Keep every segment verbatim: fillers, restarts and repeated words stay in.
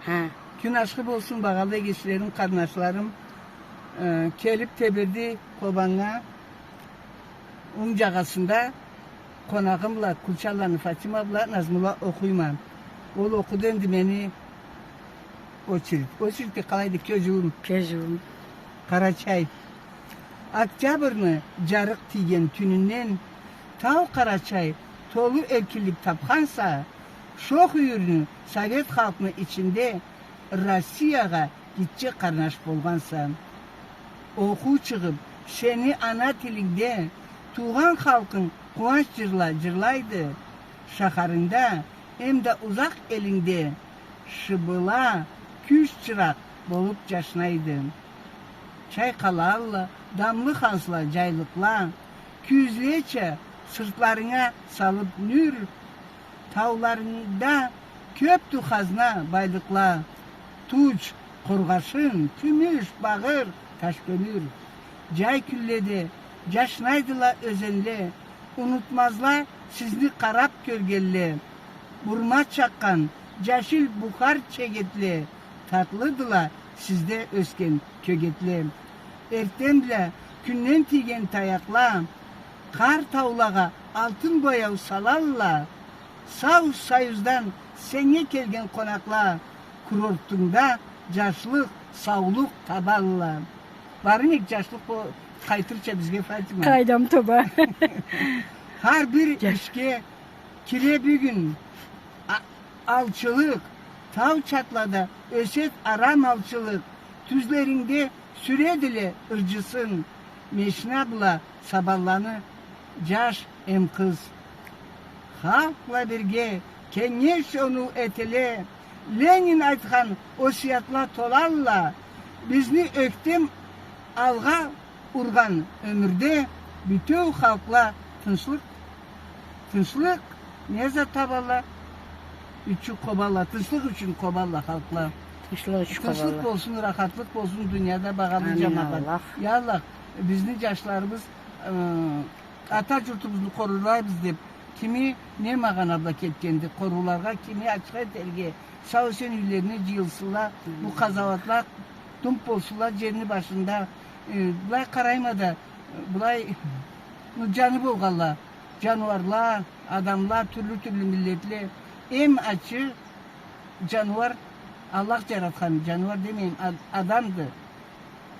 Ха. Кюн ашхы болсун, багъалы эгечлерим, къарнашларым. Э, келип тебирди Къобаннга, Ум джагъасында къонагъым бла, Кулчаланы Фатима бла назмула окъуйма. Ол окъуду энди мени очередь. Очередь къалайды, кёз джууум. Кёз джууум. Къарачай. Октябрны джарыкъ тийген тюнюнден тау Къарачай толу эркинлик тапханса, шох юйюрню совет халкъны ичинде Россиягъа гитче къарнаш болгъанса. Окъуу чыгъып, сени ана тилингде туугъан халкъынг къууанч джырла джырлайды. Шахарынгда эмда узакъ элингде шыбыла кюч чыракъ болуп джашнайды. Чайкъалалла дамлы хансла, джайлыкъла, кюзлеча сыртларынга салып нюр, тауларынгда кёпдю хазна, байлыкъла, туч, къоргъашын, кюмюш, багъыр, таш кёмюр. Джай кюнледе джашнайдыла ёзенле, унутмазла сизни къарап кёргенле. Бурма чакъгъан джашил бухар чегетле, татлыдыла сизде ёсген кёгетле. Эртден бла кюнден тийген таякъла къар таулагъа алтын бояу салалла. Сау Союздан сеннге келген къонакъла курортунгда джашлыкъ, саулукъ табалла. Барынг джашлыкъ бо-, къайтырча бизге, Фатима. Къайдам, тоба. Хар бир ишге кире бюгюн а-, алчылыкъ, тау чатлада ёсет ара малчылыкъ, тюзлерингде сюредиле ырджысын, мешна бла сабанланы джаш эм къыз. Халкъ бла бирге кенгеш оноу этеле, Ленин айтхан осуятла толалла, бизни ёктем алгъа ургъан ёмюрде бютеу халкъла тынчлыкъ, тынчлыкъ не зат табалла, ючюн къобалла, тынчлыкъ ючюн къобалла халкъла. Тынчлыкъ ючюн къобалла. Тынчлыкъ болсун, рахатлыкъ болсун дунияда, багъалы джамагъат. Амин, Аллах. Я Аллах, бизни джашларыбыз, э, ата джуртубузну къоруулайбыз деп, кими не магъана бла кетгенди къорууларгъа, кими ачха этерге, сау-эсен юйлерине джыйылсынла, бу къазауатла думп болсунла джерни башында. Э, былай къарайма да, былай, ну, джаны болгъанла, джаныуарла, адамла, тюрлю-тюрлю миллетле. Эм ачы джаныуар, Аллах джаратхан джаныуар демейим, ад-, адамды.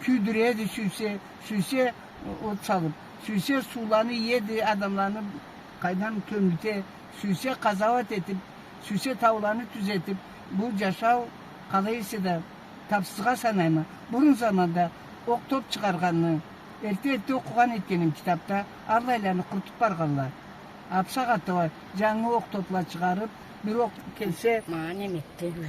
Кюйдюреди, сюйсе, сюйсе от салып, сюйсе сууланы иеди, адамланы къайдам кёмюлте, сюйсе къазауат этип, сюйсе тауланы тюзетип, бу джашау, къалай эсе да, тапсызгъа санайма. Бурун заманда окъ-топ чыгъаргъанны, эрте-эрте окъугъан этгеним китапда, аллайланы къурутуп баргъанла. А бусагъатда уа джангы окъ-топла чыгъарып, бир окъ келсе, манга неме этди.